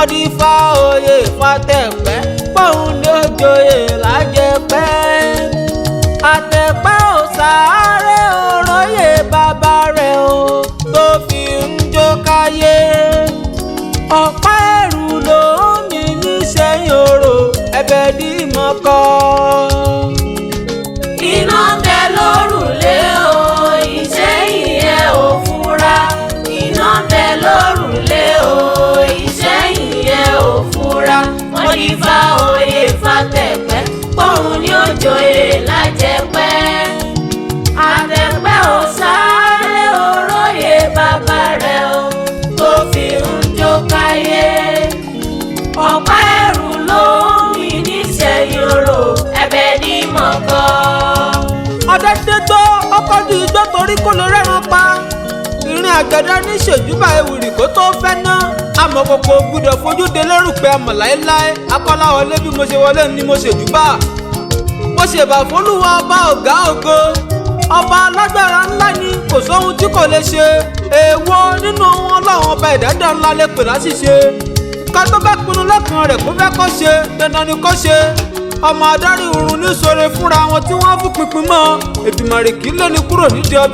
Wọ́n dífá oyè Fàtẹ̀pẹ́, pọ́ùn ní òjòyè lájẹpẹ́. Àtẹ̀pẹ́ ò sáré òróyè bàbá rẹ̀ o tó fi ń jó káyé. Ọ̀pá ẹ̀rù ló ń mi níṣẹ́yìn orò ẹ̀bẹ̀ dì mọ́kọ́. Iná ń bẹ lórùlé o, Ìṣẹ́yìn ẹ ò fura. Iná ń bẹ lórùlé o, Ìṣẹ́yìn ẹ ò fura. Wọ́n dífá oyè Fàtẹ̀pẹ́, pọ́ùn ní òjòyè lájẹpẹ́. Àtẹ̀pẹ́ ò sáré oróyè bàbá rẹ̀ o tó fi ń jó káyé. Ọ̀pá ẹ̀rù ló ń mi níṣẹ́yìn orò ẹ̀bẹ̀ ní mọ̀kọ́. Ọ̀dẹ́dẹ́gbọ́ ọkọ̀ ju igbó torí kó lè rẹ́ran pa. Ìrìn àgbẹ̀dẹ ní ṣèjúbà ewìrì kó tó fẹ́ ná. Amọ̀kòkò gbúdọ̀ fojú de lérùpẹ̀ amọ̀ láéláé. Akọ́láwọlé, bí mo ṣe wọlé ni mo ṣèjúbà. Mo ṣèbà f'Olúwa ọba ọ̀gá ògo. Ọba alágbára ńlá ni, kò sóhun tí kò lè ṣe. Èèwọ̀ nínú wọn láwọn ọba ìdádá ńlá lè pè láṣìṣe. Ká tó bá pinnu lọ́kàn rẹ̀ kó fẹ́ kó ṣe, dandan ni kó ṣe. Ọmọ adarí oorun ní sọ̀rọ̀ fúnra wọn tí wọ́n fún pinpin mọ́. Èdùmàrè kì í lé ní kúrò nídìí ọbẹ̀.